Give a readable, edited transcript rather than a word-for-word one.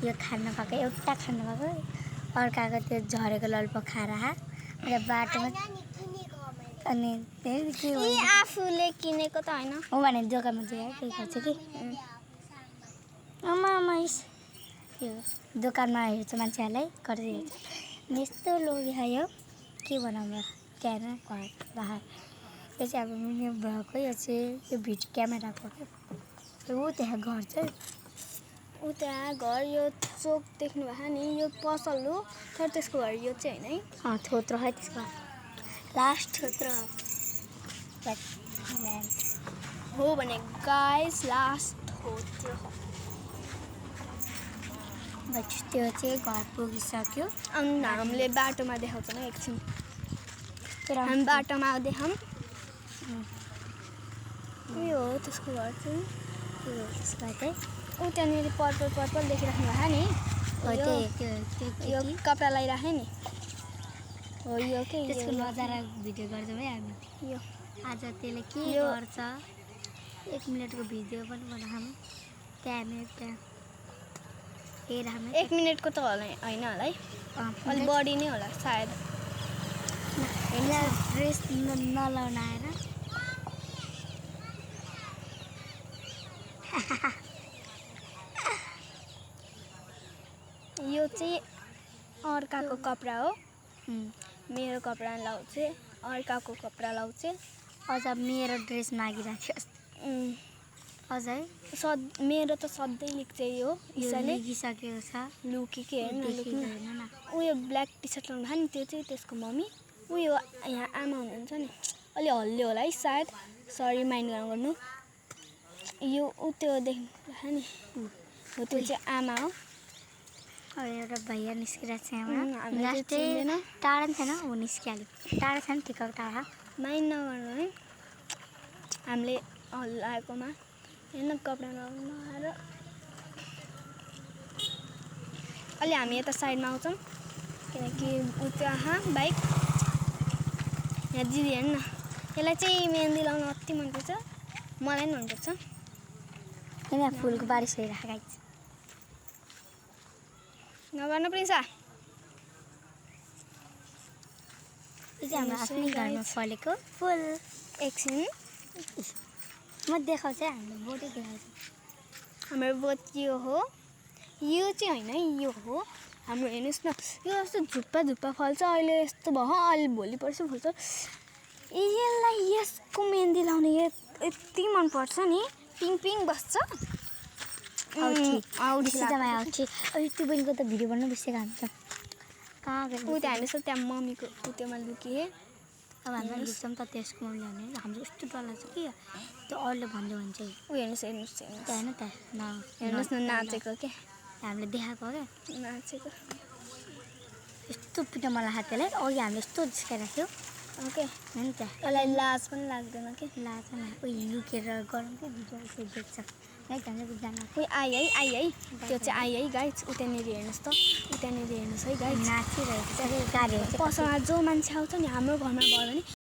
यो खान पाएको एउटा खान पाएको अर्काको त्यो झरेको ललिपप खाएर अनि बाटोमा अनि त्यही के हो आफूले किनेको त हैन हो भने दोकानमा चाहिँ के गर्छ कि आमा यो दोकानमा हेर्छ मान्छेहरूलाई गरेर हेर्छ यस्तो लोभी खायो के बनाउँ त्यहाँ घर बाहिर यो चाहिँ अब यो भएको यो चाहिँ यो भिडियो क्यामेराको ऊ त्यहाँ घर चाहिँ ऊ त्यहाँ घर यो चोक देख्नु भएको नि यो पसल हो तर त्यसको घर यो चाहिँ हैन है थोत्रो है त्यसको लास्ट थोत्रो हो भने गाइस लास्ट थोत्रो त्यो चाहिँ घर पुगिसक्यो अनि हामीले बाटोमा देखाउँछ न एकछिन हामी बाटोमा देखाउँ उयो हो त्यसको घर चाहिँ त्यसको चाहिँ ऊ त्यहाँनिर पर्पल देखिराख्नु भएको नि यो कपडा लगाइराखेँ नि हो यो के त्यसको नजारा भिडियो गर्छौँ है हामी यो आज त्यसले के गर्छ 1 मिनटको भिडियो पनि बनाऊँ त्यहाँ 1 मिनटको त होला हैन होला है अलि बढी नै होला सायद ड्रेस नलाउन आएर यो चाहिँ अर्काको कपडा हो मेरो कपडा लाउँछ अर्काको कपडा लाउँछ अझ मेरो ड्रेस मागिराख्यो अझ है मेरो त सधैँ लिक्छ यो इसले लिगिसकेको छ लुकी के हेर्न उयो ब्ल्याक टी सर्ट लाउँदा नि त्यो चाहिँ त्यसको मम्मी उयो यहाँ आमा हुनुहुन्छ नि अलि हल्ले होला है सायद सरी माइन्ड गर्नु यो ऊ त्यो देख्नु नि हो त्यो चाहिँ आमा हो एउटा भैया निस्किरहेको छ यहाँ टाढा छैन ऊ निस्किहाल्यो टाढा छ नि ठिक्क टाढा माइन्ड नगर्नु है हामीले हल्लाएकोमा हेर्न कपडा लगाएर अलि हामी यता साइडमा आउँछौँ किनकि ऊ त्यो बाइक यहाँ दिदी हेर्न यसलाई चाहिँ मेहन्दी लाउन अति मनपर्छ मलाई पनि मनपर्छ यहाँ फुलको बारिस भइरहेको नगर्नु प्रिन्सा यो चाहिँ हाम्रो आफ्नै घरमा फलेको फुल एकछिन म देखाउँछु हाम्रो बोटै देखाउँछु हाम्रो बोट यो हो यो चाहिँ होइन यो हो हाम्रो हेर्नुहोस् न यो यस्तो झुप्पा फल्छ अहिले यस्तो भयो अलि भोलि पर्सि फुल्छ यसलाई यसको मेहन्दी लाउने यति मनपर्छ नि पिङ बस्छ आउँछ त्यो बहिनीको त भिडियो बनाउनु बिर्सेको हामी त कहाँ गएर ऊ त्यहाँ हेर्नुहोस् त्यहाँ मम्मीको उत्योमा लुकिए अब हामीलाई बिर्सौँ त त्यसको मम्मीले भने हाम्रो यस्तो डर लाग्छ कि त्यो अरूले भन्यो भने चाहिँ ऊ हेर्नुहोस् त्यहाँ होइन त हेर्नुहोस् न नाचेको क्या हामीले देखाएको क्या नाचेको यस्तो पिटो मलाई हातलाई अघि हामीले यस्तो जिस्काइराख्यो ओके होइन त यसलाई लाज पनि लाग्दैन कि लाज उयो लुकेर गरौँ कि भिडियो यसो देख्छ है जाना उयो आइ है त्यो चाहिँ आइ है गाइज उतानिर हेर्नुहोस् त उतानिर हेर्नुहोस् है गाइज नाचिरहेको छ गाडीहरू पसलमा जो मान्छे आउँछ नि हाम्रो घरमा भयो भने